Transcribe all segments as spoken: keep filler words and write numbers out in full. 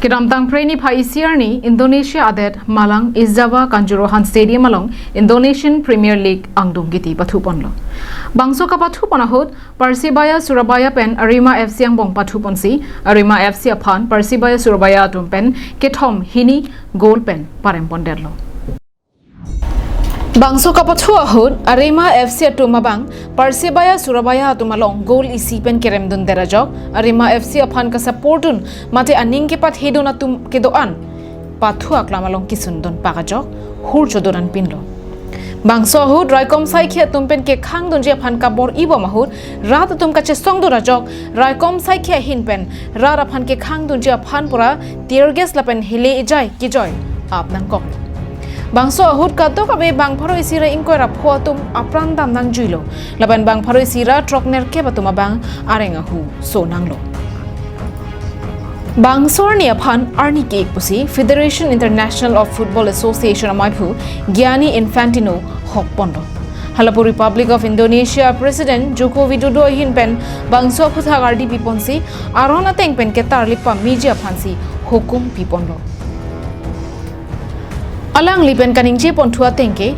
Kedamtang Phre niphai isi arni Indonesia adet Malang Isdaba Kanjuruhan Stadium along Indonesian Premier League angdung kiti pathuponlo. Bangso kapathupon ahut Persebaya Surabaya pen Arema F C angbong pathuponsi Arema F C aphan Persebaya Surabaya atum pen kethom hini goal pen parempondetlo. Bangso kapathu ahut Arema F C atum abang Persebaya Surabaya atum along goal isi pen keremdundet ajok Arema F C aphan kasupportdun mate aning kepathedun atum kedo-an pathu aklam along kesundunpak ajok hur chodoran pinlo. Bangso ahut raikom saikhi atum pen kekhangdunji aphan kabor-ibom ahut rat atum kachesongdun ajok raikom saikhi ahin pen rat aphan kekhangdunji aphan pura tear gas lapen hele ejai kejoi ap nangkok. Bangso ahut kadokave bang pharo isi ra ingkoi ra pho atum apran dam nangjuilo lapen bang pharo isi ra throknerkep atum abang areng ahu so nanglo. Bangso arni aphan arni ke-ik pusi Federation International of Football Association amaiphu Gianni Infantino hokponlo. Halapu Republic of Indonesia President Joko Widodo ahin pen bangso aphuthak ardi piponsi aron ateng pen ketarli pameji aphansi hukum piponlo. Alangli pen kaningje ponthu ateng ke,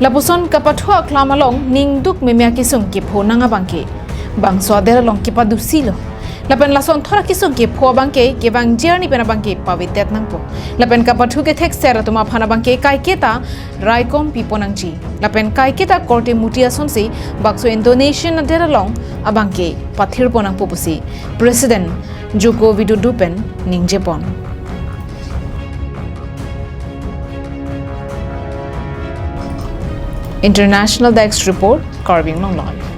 lapuson kapathu aklam along ningduk meme akesung kepho nang abang ke bangso adet along kepadusilo. Lapen lason thora kesung kepho abang ke kevangji arni pen abang ke pavedet nangpo. Lapen kapathu kethekser atum aphan abang ke kaiketa raikom pipo nangji. Lapen kaiketa korte muti asonsi bangso Indonesian adet along abang ke pathirpo nangpo pusi President Joko Widodo pen ningjepon. International Desk Report, Karbi Anglong Live.